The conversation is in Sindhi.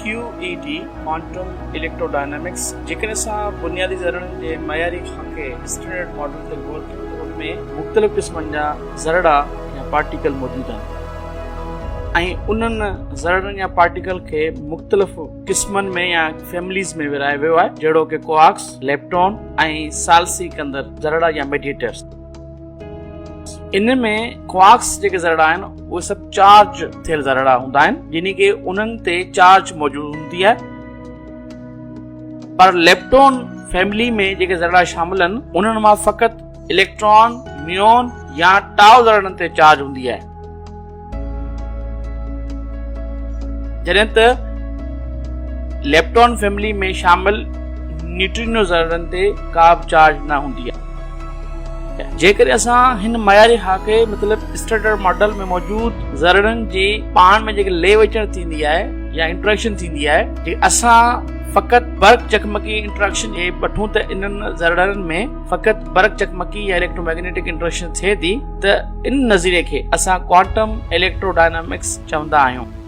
QED، quantum electrodynamics, جيڪڏهن اسان بنيادي ذرڙن جي معياري خاڪي، Standard Model، تي غور ڪيون ته ان ۾ مختلف قسمن جا ذرڙا يا پارٽيڪل موجود آهن ۽ انهن ذرڙن يا پارٽيڪل کي مختلف قسمن ۾ يا فيمليز ۾ ورهايو ويو آهي جهڙوڪ ڪوارڪس، ليپٽون ۽ ثالثي ڪندر ذرڙا يا ميڊيئيٽرز. ان ۾ ڪوارڪس جيڪي ذرڙا آهن اهي سڀ چارج ٿيل ذرڙا هوندا آهن يعني ڪي انهن تي چارج موجود هوندي آهي پر ليپٽون فيملي ۾ جيڪي ذرڙا شامل آهن انهن مان فقط اليڪٽران، ميون يا ٽائو ذرڙن تي چارج هوندي آهي جڏهن ته ليپٽون فيملي ۾ شامل نيوٽرينو ذرڙن تي ڪا به چارج نه هوندي آهي. جيڪڏهن اسان هن معياري خاڪي مطلب اسٽينڊرڊ ماڊل ۾ موجود ذرڙن جي پاڻ ۾ جيڪي لي وچڻ ٿيندي آهي يا انٽراڪشن ٿيندي آهي جي اسان فقط برق چقمقي انٽراڪشن جي وٺون ته انهن ذرڙن ۾ فقط برق چقمقي يا اليڪٽرو ميگنيٽڪ انٽراڪشن ٿئي ٿي ته ان نظريي کي اسان ڪوانٽم اليڪٽرو ڊائنامڪس چوندا آهيون.